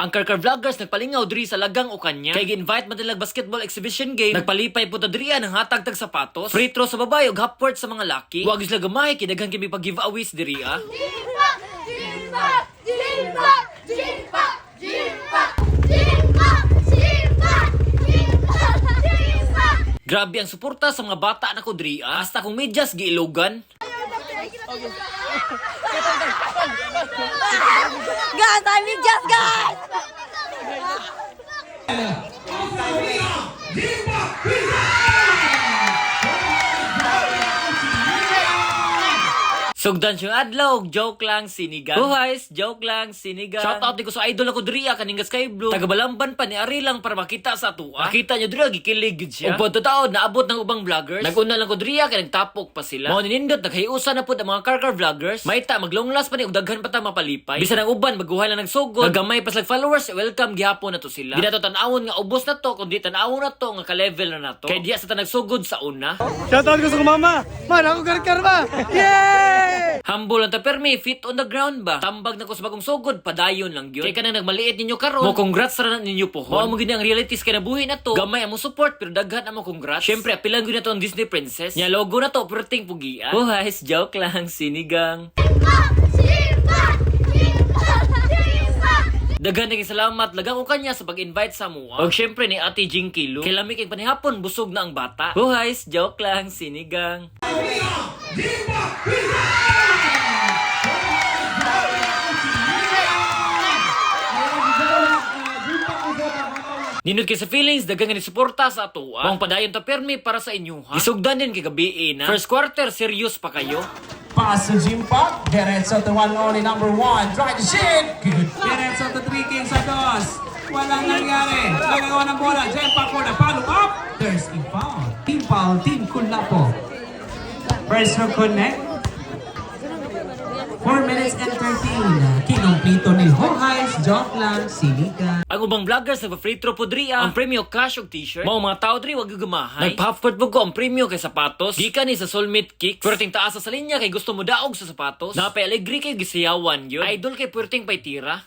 Ang Karkar Vloggers nagpalingaw diri sa Lagang Ocaña. Kay gi-invite man nila basketball exhibition game. Nagpalipay po ta diri ng hatag tag sapatos. Free throw sa babae ug half court sa mga laki. Wa gyud sila gamay kay daghan kami pag giveaways diri ah. Jimpak! Jimpak! Jimpak! Jimpak! Jimpak! Jimpak! Jimpak! Jimpak! Jimpak! Grabe ang suporta sa mga bata nako diri ah. Hasta kung medyas giilogan. Guys, I'm in just guys! Sugdan siyang adlaw, og joke lang sinigang. Buhays, joke lang sinigang. Shout out ko sa idol ako diri ah, kaning Sky Blue. Taga Balamban pa ni Ari lang para makita sa atua. Nakita niyo diri gikilig gid siya. Ug pagtataod naabot ng ubang vloggers. Naguna lang ko diri ah, kay nagtapok pa sila. Mao ninindot naghiusa na pud ang mga car vloggers. Mayta maglonglas pa ni og daghan pa ta mapalipay. Bisan ang uban baguhan lang nagsugod. Nagamay pa slag followers, welcome gihapon na to sila. Di na to tan-awon nga ubos na to kundi tan-awon na to nga ka-level na nato. Kay diya sa ta nagsugod sa una. Shoutout ko sa kong mama! Man, ako karkar ba? Yay! Humble lang ta permi, fit on the ground ba? Tambag na ko sa bagong sugod, padayon lang gyud. Kay kanang nagmaliit ninyo karon, mo congrats ra na ninyo pohon. Mao mo gyud ang realities kay nabuhi na to. Gamay ang mo support pero daghan ang mo congrats. Syempre apilan gyud na to ang Disney princess. Nya logo na to perting pugian. Buhays, joke lang sinigang. Jimpak! Jimpak! Jimpak! Jimpak! Daghan na kay salamat lagang ko kanya sa pag-invite sa mua. Og syempre ni Ate Jinky Lu. Kay lami kay panihapon busog na ang bata. Buhays, joke lang sinigang. Nindot kay sa feelings, daghang nga ni suporta sa atoa. Maong padayon ta permi para sa inyo ha. Gisugdan din kay gabi na. First quarter serious pa kayo. Pass to Jimpak. Diretso to one only number one. Try to shoot. Good. Diretso to three kings sa dos. Walang nangyari. Nagagawa ng bola. Jimpak for the follow up. There's a foul. Team foul. Team Kulapo. First to connect. 4 minutes and 13. Kinumpito ni Hohais, Joke lang, Siliga. Ang ubang vloggers nagpa free throw po diri ah. Ang premyo cash og t-shirt. Mao mga tao diri wag gugamahay. Nagpa half court po ko ang premyo kay sapatos. Gikan ni sa Soulmate Kicks. Perting taas sa linya kay gusto mo daog sa sapatos. Napay alegre kay gisayawan yun. Idol kay perting pay tira.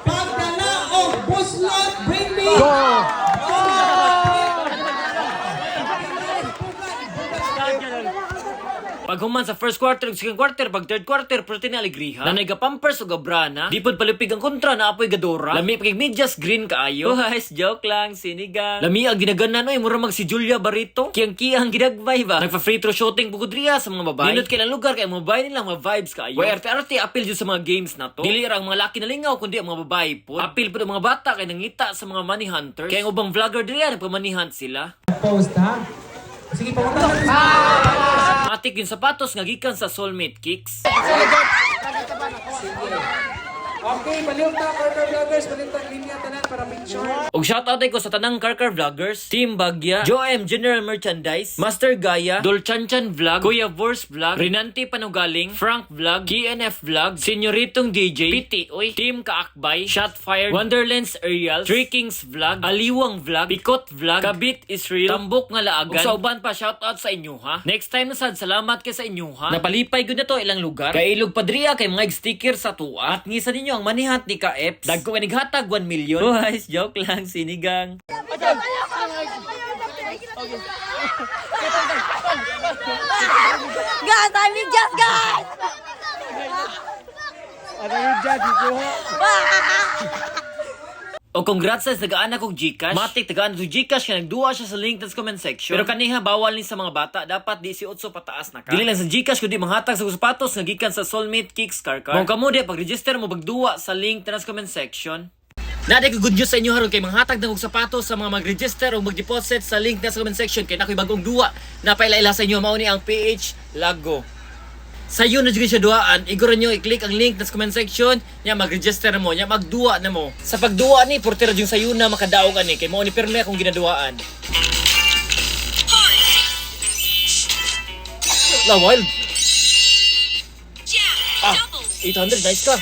Pagdala og buslot, bring me! Pag human sa first quarter ug second quarter, pag third quarter, perting na alegriha. Nanay ga pampers ug gabrana. Di pod palipig ang kontra na apoy gadora. Lami pag medyas green kaayo. Oh, guys, joke lang, sinigang. Lami ang ginaganan oy, mura mag si Julia Barito. Kiyang-kiyang gidagbay ba. Nagpa free throw shooting bukod riya sa mga babae. Nindot kay lang lugar kay ang mga babae nila mga vibes kaayo. Way arte-arte apil jud sa mga games na to. Dili ra ang mga laki na lingaw kundi ang mga babae po. Apil pud ang mga bata kay nangita sa mga money hunters. Kay ang ubang vlogger diriya nagpa money hunt sila. Post ha? Sige, pamunta na. Matik yung sapatos nga gikan sa Soulmate Kicks. Okay, baliw ta, Carter Vloggers. Baliw ta, linya tanan para picture. Og shoutout ko sa tanang Karkar Vloggers, Team Bagya, Joem General Merchandise, Master Gaya, Dolchanchan Vlog, Kuya Vorse Vlog, Rinanti Panugaling, Frank Vlog, KNF Vlog, Senyoritong DJ, PT Oy, Team Kaakbay, Shot Fired, Wonderlands Aerials, Three Kings Vlog, Aliwang Vlog, Pikot Vlog, Kabit Israel, Tambok nga Laagan. Ug sa uban pa shoutout sa inyo ha. Next time na sad salamat kay sa inyo ha. Napalipay gud na to ilang lugar. Kay ilog padriya kay mga sticker sa tuwa. At ngisa ninyo ang manihat ni Ka Eps. Dagko kanig hatag 1 million. Oh, guys, joke lang sinigang. Guys, I'm in just guys! O congrats sa tagaan og GCash. Matik tagaan og GCash kay nagduwa siya sa link sa comment section. Pero kaniha bawal ni sa mga bata, dapat 18 pataas na ka. Dili lang sa GCash kundi manghatag sa sapatos nga gikan sa Soulmate Kicks Car Car. Mao kamo di pag-register mo bagduwa sa link sa comment section. Naday ko good news sa inyo haron kay manghatag na og sapatos sa mga mag-register o mag-deposit sa link na sa comment section kay nakoy bagong duwa na paila-ila sa inyo mao ni ang PH Lago. Sa na jud siya duaan, iguro nyo i-click ang link na sa comment section, nya mag-register na mo, nya magduwa na mo. Sa pagduwa ni portero yung sayo na makadaog ani kay mao ni pirme akong ginaduaan. La wild. Ah, 800 nice ka.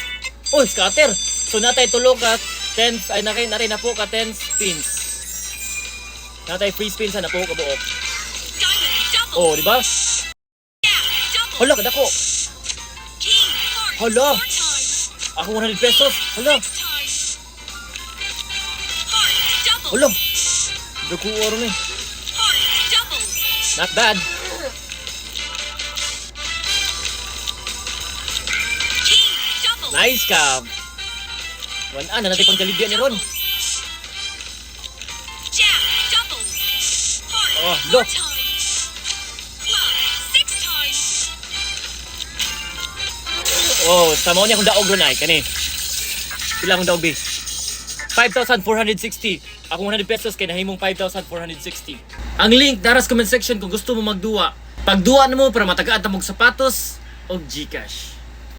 Oh, scatter. So natay tulo ka 10 ay nakay natay na po ka 10 spins. Natay free spins na po ka buok. Oh, di ba? Hala, kadako. Hala. Ako 100 pesos. Hala. Hala. Dako oro ni. Not bad. Nice ka. Wala na natin pang Jollibee ni ron. Oh, look. Oh, sa mao niya akong daog ron ay kani. Pila akong daog bi? 5,460. Akong 100 pesos kay nahimong 5,460. Ang link dara sa comment section kung gusto mo magduwa. Pagduwa namo para matagaan ta mog sapatos og GCash.